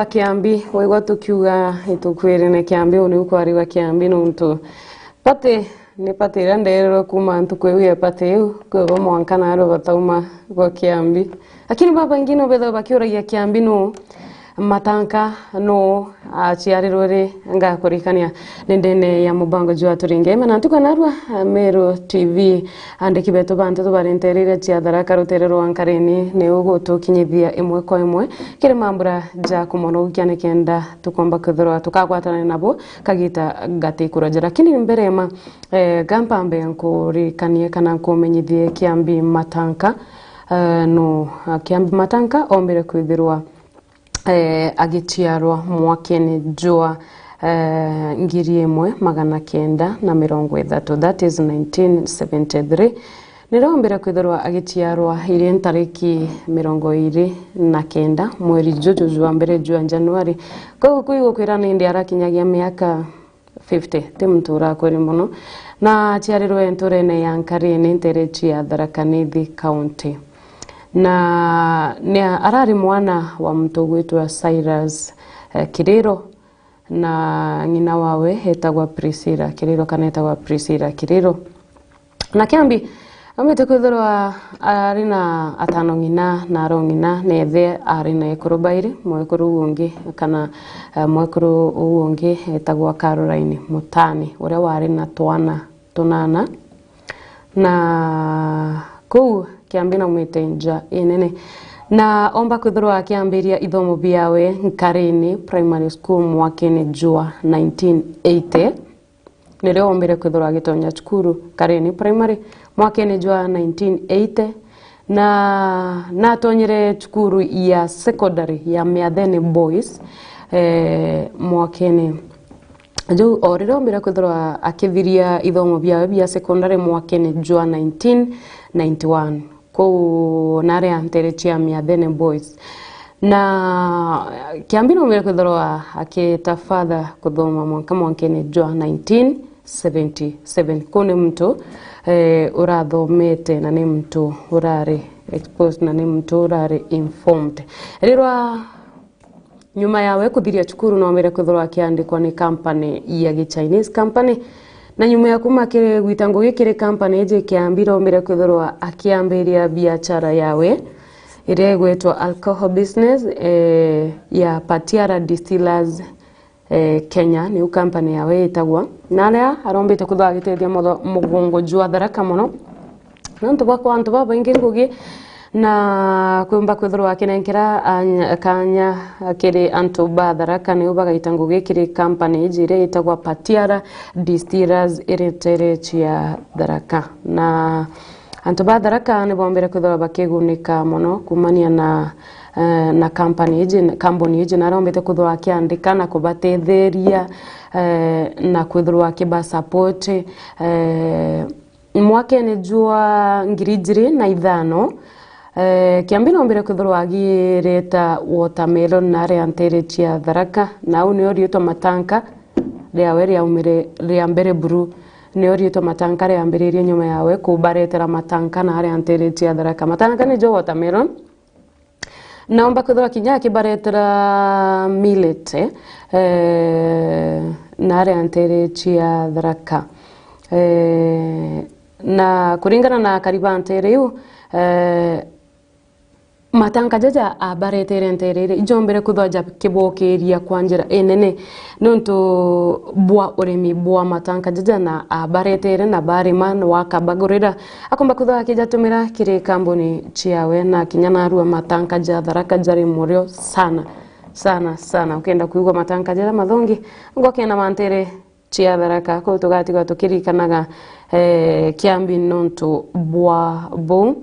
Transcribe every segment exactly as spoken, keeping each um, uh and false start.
Kiambi, waigua tukiuga itukwirine Kiambi, uu niu kwarigwa Kiambi nontu pati ni pati iria nderirwe kuuma ntuku iu ya pati iu, kwibo mwanka naarua batauma gwa Kiambi. Lakini babaingi no bethagwa bakiuragia Kiambi nuu, Matanka nuu aciarirwe ri, ngakurikania ni ndene ya mubango jwa Turinge Ime na ntuku ya naarua, Meru T V, andiki betu ba nteto barintereire cia Tharaka rutere rwa Nkarini, ni ugutukinyithia imwe kwa imwe kiri mambura ja kumonogia nikenda tukomba kwithirwa tukagwatana nabo kagita gatikuraja. Lakini mbere ma, eh, ga mpambe nkuririkanie kana nkumenyithie Kiambi Matanka, eh, no, Kiambi Matanka ombire kwithirwa, eh, agiciarwa mwakene jwa, eh, ngiri imwe magana kenda na mirongo ithatu, that is nineteen seventy-three. Nirio ombire kwithirwa agiciarwa iri ntariki mirongo iri na kenda mweri juju jwa mbere jwa Januari. Koguo kuu igukwira ni ndi arakinyagia miaka fifty, ti muntu urakweri mono, na aciarirwe nturene ya Nkarini, nterechi ya Tharaka Nithi County. Na ni a-, arari mwana wa muntu ugwitwa Cyrus, eh, Kiriro, na ng'ina wawe etagwa Priscilla Kiriro, kana etagwa Priscilla Kiriro. Na Kiambi aumite kwithirwa ari na atano ng'ina na aro ng'ina, na ithe ari na ekuru bairi, mwekuru uu ungi, kana, eh, mwekuru uu ungi etagwa Caroline Mutani, uria wari na twana tunana. Na kuu Kiambi naumite nja inene, na omba kwithirwa akiambiria ithomo biawe Nkarini Primary School mwakene jwa nineteen eighty. Nirio ombire kwithirwa agitonya cukuru Nkarini Primary mwakene jwa nineteen eighty, na natonyire cukuru ya secondary ya Miathene Boys, eh, mwakene juu. O riria ombire kwithirwa akithiria ithomo biawe bia secondary mwakene jwa nineteen ninety-one, kuu nari antere cia Miathene Boys. Na Kiambi naumire kwithirwa akita further kuthoma mwanka mwankene jwa nineteen seventy-seven. Kuu ni muntu, eh, urathomete na ni muntu urari exposed na ni muntu urari informed. Rirwa nyuma yawe kuthiria cukuru, naombire kwithirwa akiandikwa ni company ya gi Chinese company. Na nyuma ya kuma kiri gwita ngugi kiri company iji, Kiambi naombire kwithirwa akiambiria biachara yawe iria igwitwa alcohol business, eh, ya Patiara Distillers, eh, Kenya, niu company yawe itagwa. Na aria arombite kwithirwa agitethia mutho-, mugongo jwa Tharaka mono, nontu bwa kwa antu babaingi ngugi, na kwimba kwithirwa akinenkera anya-, kanya kiri antu ba Tharaka, niu bagaita ngugi kiri company iji iria itagwa Patiara Distillers iri ntere cia Tharaka. Na antu ba Tharaka ni bombire kwithirwa bakigunika mono kumania na, eh, na company iji, company iji, na arombite kwithirwa akiandika na kubatetheria, eh, na kwithirwa akiba support, eh, mwakene jwa ngiri ijiri na ithano, eh, Kiambi naombire kwithirwa agireta watermelon na aria ntere cia Tharaka, na au nio riitwa Matanka riawe riaumire ria mbere buru. Nio riitwa Matanka riambiririe nyuma yawe kubaretera Matanka na aria ntere cia Tharaka. Matanka nijo watermelon. Naomba kwithirwa kinya akibaretera millet, eh, na aria ntere cia Tharaka. Eh, na kuringana na akari ba ntere iu, eh, Matanka jaja abaretere ntere iria ijombere kwithirwa jakibokiria kwa njira inene nontu bwa urimi bwa matanka jaja, na abaretere na barima na wakabagurira, akomba kwithirwa akijatumira kiri kambuni ciawe, na kinya narua matanka ja Tharaka jari murio sana, sana, sana. Ukenda kwigua matanka jaria mathongi, ngokena mantere cia Tharaka, kuu tugatigwa tukiririkanaga, eh, Kiambi nontu bwa buu.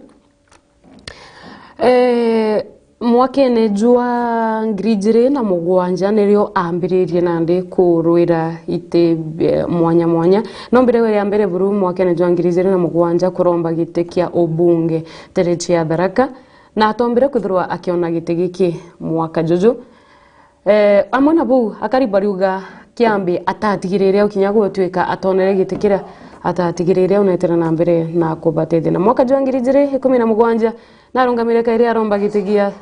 Eh, mwakene jwa ngiri ijiri na mugwanja nirio ambiririe nandi kurwira iti, eh, mwanya mwanya. Nombire ria mbere buru mwakene jwa ngiri ijiri na mugwanja kuromba giti kia ubunge ntere cia Tharaka, na atombire kwithirwa akiona giti giki mwaka juju. Eh, amwe na buu, akari bariuga Kiambi atatigirire au kinya gutuika atonere giti kiria, atatigirire au netera na mbere na kubatethia. Na mwaka jwa ngiri ijiri ikumi na mugwanja, narungamire kairi aromba giti gia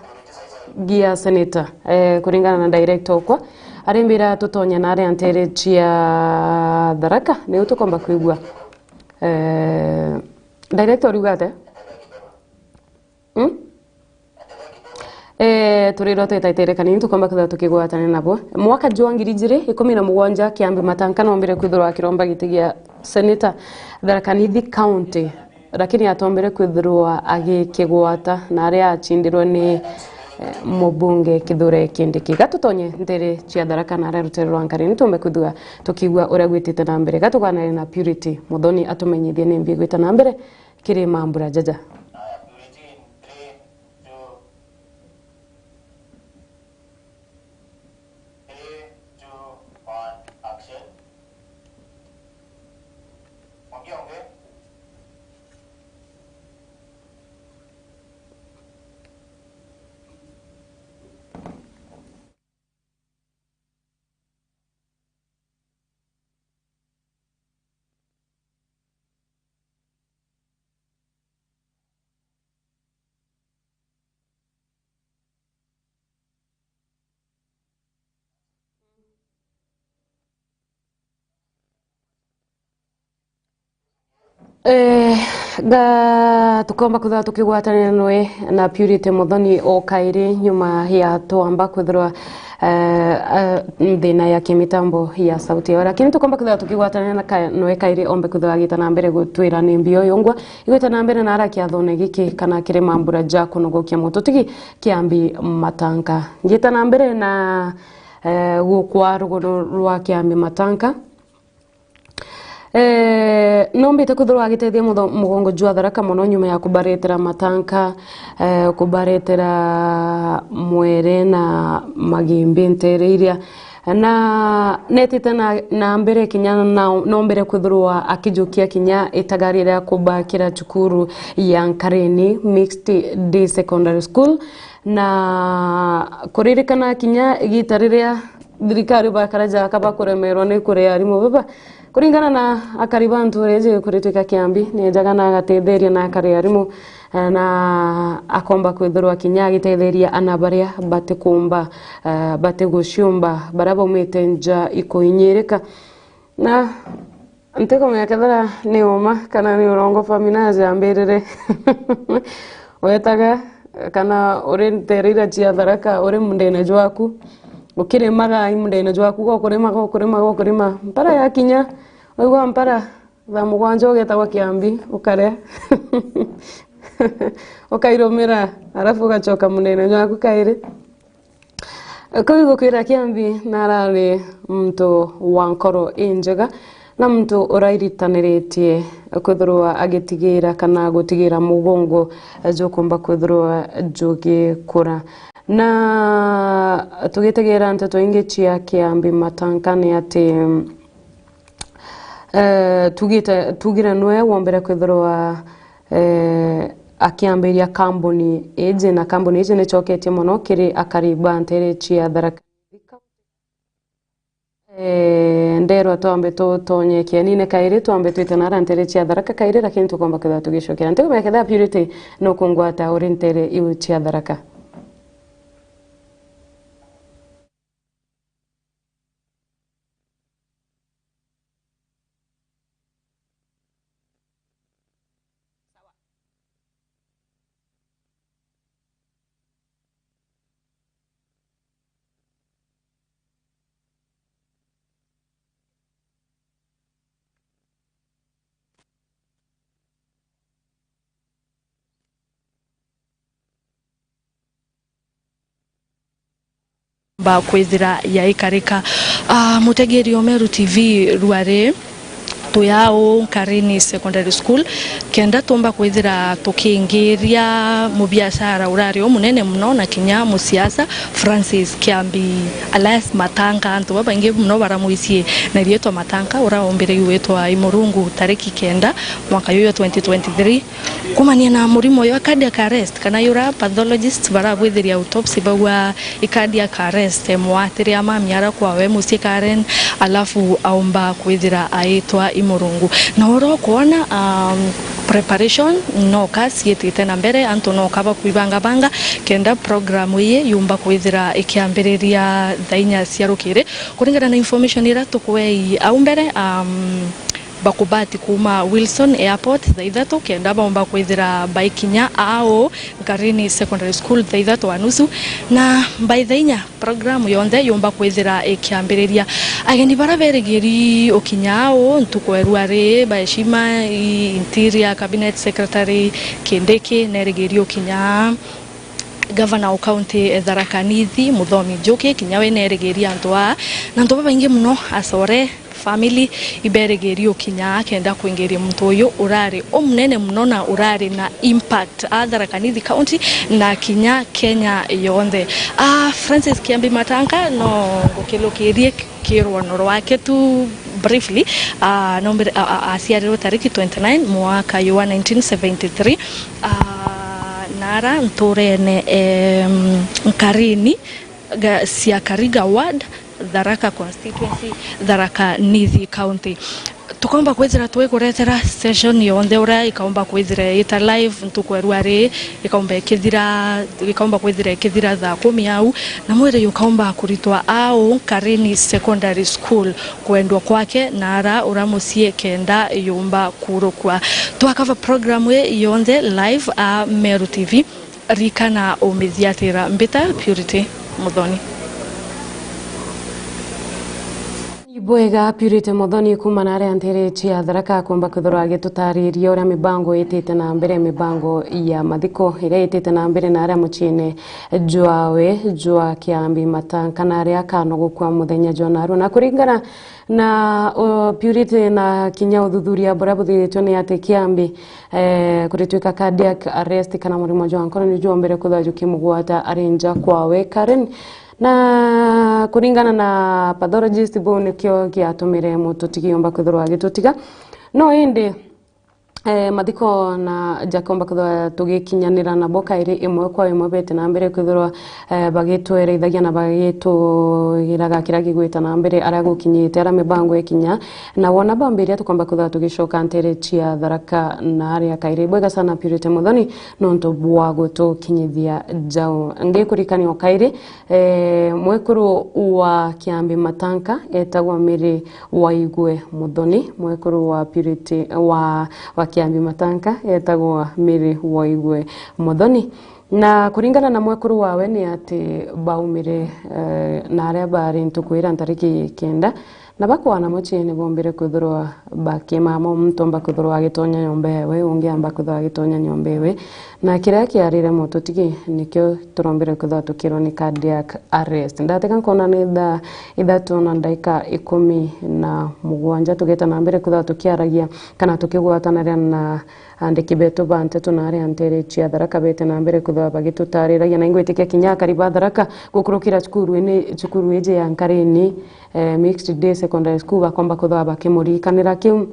gia seneta, eh, kuringana na director okwa, arimbira tutonye na aria ntere cia Tharaka, niu tukomba kwigua. Eh, director, uriuga atia? Hmm? Eh, turirwa twitaitire kanini, tukomba kwithirwa tukigwatania nabo. Mwaka jwa ngiri ijiri ikumi na mugwanja, Kiambi Matanka noombire kwithirwa akiromba giti gia seneta Tharaka Nithi County, lakini atombire kwithirwa agikigwata, na aria acindirwe ni, eh, mubunge Kithure Kindiki. Ga tutonye ntere cia Tharaka na aria rutere rwa Nkareni, tuumbe kwithirwa tukigua uria gwitite na mbere. Ga tuganane na Purity Muthoni atumenyithie ni mbi igwita na mbere kiri mambura jaja. Haya, Purity in three, two. Three, two, one, action. Ongea, ongea. Eh, ga tukomba kwithirwa tukigwatanira nwe na Purity Muthoni o kairi nyuma ya twamba kwithirwa, eh, eh, thina ya kimitambo ya sauti yao, lakini tukomba kwithirwa tukigwatanira na ka-, nwe kairi ombe kwithirwa agita na mbere gutwira ni mbio yongwa igwita na mbere na ara kiathone giki kana kiri mambura ja kunogokia mututigi Kiambi Matanka. Ngita na mbere na, eh, gukwa rugono rwa Kiambi Matanka. Eh, nombite kwithirwa agitethia mutho-, mugongo jwa Tharaka mono nyuma ya kubaretera matanka, eh, kubaretera mwere na magimbi ntere iria. Na netite na, na mbere kinya na, nombere kwithirwa akijukia kinya itagari ria kubakira cukuru ya Nkareni Mixed Day Secondary School. Na kuririkana kinya igita riria thirikari bakara jaka bakuremerwa ni kuria arimu baba. Kuringana na akari ba ntuura iji, kuritwika Kiambi ni ejaga na agatetheria na akaria arimu, eh, na akomba kwithirwa kinya agitetheria ana baria batikumba, eh, batiguciumba, baria baumite nja ikuinyirika. Na ntikumenya kethira ni uma kana ni urongo famina yambirire. Wetaga kana uri ntere iria cia Tharaka, uri mundene jwaku, ukirimaga i mundene jwaku, gokurima, gokurima, gokurima. Mpara yakinya, waigua mpara, thaa mugwanja ugetagwa Kiambi, ukaria. Ukairumira, arafu ugacoka mundene jwaku kairi. Kau igukwira Kiambi narari muntu wa nkoro injega na muntu urairitaniritie kwithirwa agitigira kana gutigira mugongo jukumba kwithirwa jugikura. Na tugitigira nteto ingi cia Kiambi Matanka ni ati, eh, tugite, tugire nwe wombere kwithirwa eh, akiambiria kambuni iji, na kambuni iji nicoketie mono kiri akari ba ntere cia Tharaka. Eh, nderwa twambe tutonye kienine kairi, twambe twite nara ntere cia Tharaka kairi, lakini tukomba kwithirwa tugicokera. Ntikumenya kethira Purity nukungwata uri ntere iu cia Tharaka. Ba kwithira yaikarika. Ah, mutegeri o Meru T V rwari, twi au Nkarini Secondary School, kenda tumba kwithira tukingiria mubiashara urari umunene muno na kinya musiasa, Francis Kiambi alias Matanka. Antu babaingi muno baramwicie na riitwa Matanka, ura ombire gwitwa i Murungu tariki kenda mwaka yuyu twenty twenty-three. Kumania na murimo jwa cardiac arrest, kana jura pathologist barabwithiria autopsy baua i cardiac arrest, mwatiri amami ara kwawe mucii Karen, alafu aumba kwithira aitwa i Murungu. Na ura ukwona, um, Preparation noka ciitite na mbere, antu noka bakwibangabanga kenda program ii yumba kwithira ikiambiriria thaa inya cia rukiri. Kuringana na information iria tukwei au mbere, um, bakubati kuuma Wilson Airport thaa ithatu kenda baumba kwithira baikinya au Nkarini Secondary School thaa ithatu wa nusu, na by thaa inya program yonthe yumba kwithira ikiambiriria. Ageni bara berigiri ukinya au ntuku erua ri, baheshima i Interior Cabinet Secretary Kindiki nerigiri ukinya, Gavana o kaunti e Tharaka Nithi Muthomi Njuki kinya we nerigiri antu aa, na antu babaingi muno acore family iberigiri ukinya kenda kwingiria muntu uyu urari umunene muno na urari na impact a Tharaka Nithi County na kinya Kenya yonthe. Ah, Francis Kiambi Matanga, no ngukilukirie kirwano rwake tu briefly. Ah, nombere, a, a, aciarirwe tariki twenty-nine mwaka uyu wa nineteen seventy-three, ah, nara nturene, em, Nkarini ga, cia Kariga Ward, Tharaka Constituency, Tharaka Nithi County. Tukaumba kwithira twikuretera session yonthe uria ikaumba kwithira ita live ntuku erua ri, ikaumba ikithira, ikaumba kwithira ikithira thaa kumi au, na mwiri jukaumba kuritwa au Nkarini Secondary School, kwendwa kwake na ara ura mucii kenda yumba kurukua. Twakava program ii yonthe live a Meru T V. Rikana umithiatira mbita Purity Muthoni. Ibwega Purity Muthoni kuuma na aria ntere cia Tharaka akomba kwithirwa agitutariria uria mibango itite na mbere, mibango ya mathiko iria itite na mbere na aria muciine jwawe jwa Kiambi Matanga na aria akanogokua muthenya jwa narua. Na kuringana na, uh, Purity na kinya uthuthuria buria buthithitwe ni ati Kiambi, eh, kuritwika cardiac arrest kana murimo jwa nkoro ni jwombere kwithirwa jukimugwata ari nja kwawe Karen. Na kuringana na pathologist, buu nikio giatumire mututigi yomba kwithirwa agitutiga. No indi, eh, mathiko na jakomba kwithirwa tugikinyanira nabo kairi imwe kwa imwe bete na mbere kwithirwa, eh, bagitwereithagia na bagitugiraga kiria gigwita na mbere, aria gukinyite, aria mibango ikinya. Na wona bambiria tukomba kwithirwa tugicoka ntere cia Tharaka na aria kairi. Bwega sana Purity Muthoni nontu bwa gutukinyithia jau. Ngikurikania o kairi, eh, mwekuru wa Kiambi Matanga etagwa Mary Waigwe Muthoni, mwekuru wa Purity, wa, wa Kiambi Matanga etagwa Mary Waigwe Muthoni. Na kuringana na mwekuru wawe ni ati baumire, eh, na aria bari ntuku ira ntariki kenda, na bakwana muciine bombire kwithirwa bakimama, muntu omba kwithirwa agitonya nyomba yawe, ungi amba kwithirwa agitonya nyomba yawe. Na kiria kiarire mututigi nikio turombire kwithirwa tukirwa ni cardiac arrest. Ndatega nkona ni thaa ithatu na ndaika ikumi na mugwanja, tugeta na mbere kwithirwa tukiaragia kana tukigwatanaria na andiki betu ba nteto na aria ntere cia Tharaka bete na mbere kwithirwa bagitutariragia, na ingwitikia kinya akari ba Tharaka gukurukira cukuru ini, cukuru iji ya Nkarini, eh, Mixed Day Secondary School bakomba kwithirwa bakimurikanira kiu.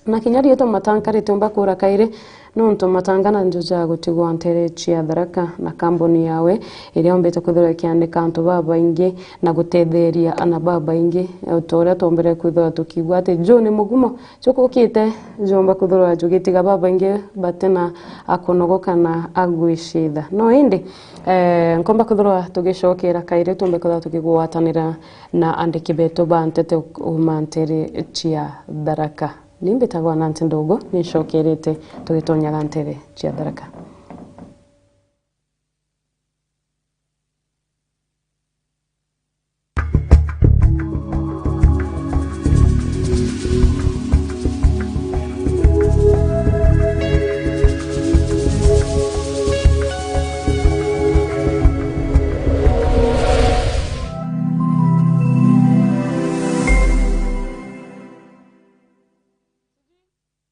Na kinya riitwa Matanga ritiumba kuura kairi, nontu Matanga na nju ja gutigwa ntere cia Tharaka na kambuni yawe iria ombite kwithirwa ikiandika antu babaingi na gutetheria ana babaingi, o ta uria twombire kwithirwa tukiigua ati juu ni mugumo jukukite, jomba kwithirwa jugitiga babaingi batena akunogoka na agwicitha. No indi, eh, nkomba kwithirwa tugicokera kairi, tumbe kwithirwa tukigwatanira na andiki betu ba nteto kuuma ntere cia Tharaka. Ni mbitagwa Nancy Ndugu, nincokerete tugitonyaga ntere cia Tharaka.